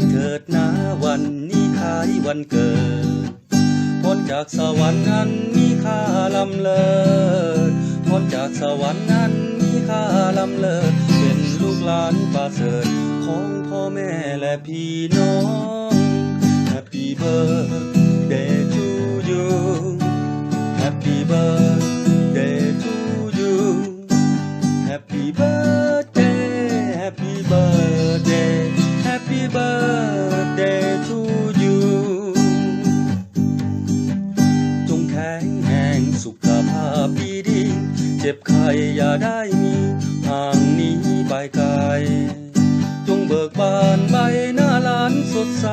ເກີດນາ ວັນນີ້ຄ້າຍວັນເກີດ ພອນຈາກສະຫວັນອັນມີຄ່າລ້ຳເລີດ ພອນຈາກສະຫວັນອັນມີຄ່າລ້ຳເລີດ ເປັນລູກຫຼານປະເສີດຂອງພໍ່ແມ່ ແລະ ພີ່ນ້ອງ. Happy birthday to you. Happy birthday to you. Happy birthday, happy birthday, happy birthday to you. ຈົ່ງແຂງແຮງ ສຸຂະພາບດີໆ ເຈັບໄຂ້ຢ່າໄດ້ມີ ຫ່າງໜີໄປໄກ. ຈົ່ງເບີກບານໃບໜ້າຫຼານສົດໃສ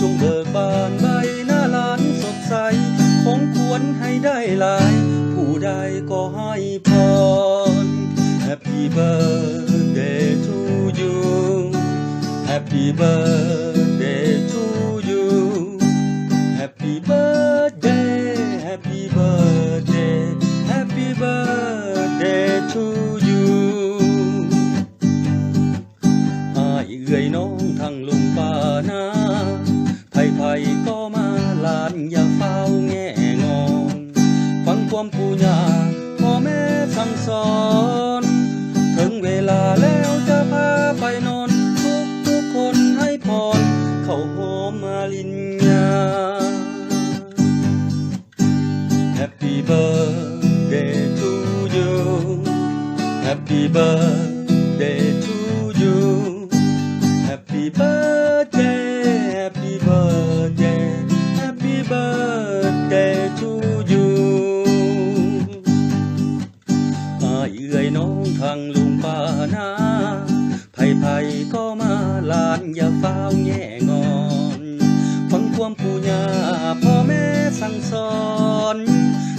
ຈົ່ງເບີກບານໃບໜ້າຫຼານສົດໃສ ຂອງຄວນໃຫ້ໄດ້ຫຼາຍ ຜູ້ໃດກໍໃຫ້ພອນ. Happy birthday to you. Happy birthday to you. Happy birthday, happy birthday, happy birthday to you. ອ້າຍເອື້ອຍນ້ອງທັງລຸງປ້ານ້າ ໃຜໆກໍມາ ຫຼານຢ່າຟ້າວແງງອນ ຟັງຄວາມປູ່ຍ່າພໍ່ແມ່ສັ່ງສອນ ເຖິງເວລາແລ້ວຈະພາໄປນອນ ທຸກໆຄົນໃຫ້ພອນ ເຂົ້າໂຮມມາລິນຍາ. Happy birthday to you. Happy birthday to you. Happy birthday, happy birthday, happy birthday to you. ອ້າຍເອື້ອຍນ້ອງທັງລຸງປ້ານ້າ ໃຜໆກໍມາ ຫຼານຢ່າຟ້າວແງງອນ ຟັງຄວາມປູ່ຍ່າພໍ່ແມ່ສັ່ງສອນ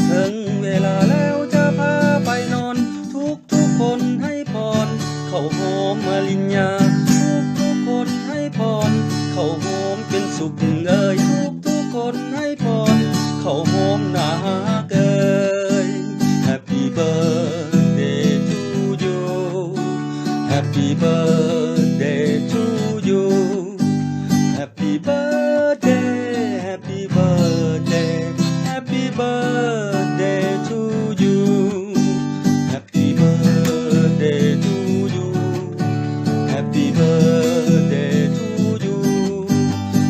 ເຖິງເວລາແລ້ວຈະພາໄປນອນ ທຸກໆຄົນໃຫ້ພອນ ເຂົ້າໂຮມມາລິນຍາ ທຸກໆຄົນໃຫ້ພອນ ເຂົ້າໂຮມເປັນສຸກເອີຍ ທຸກໆຄົນໃຫ້ພອນ ເຂົ້າໂຮມໜ້າຮັກເອີຍ. Happy birthday to you. Happy birthday to you. Happy birthday, happy birthday, happy birthday to you. Happy birthday to you. Happy birthday to you.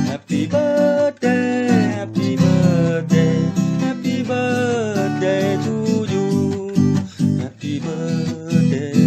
Happy birthday, happy birthday, happy birthday to you. Happy birthday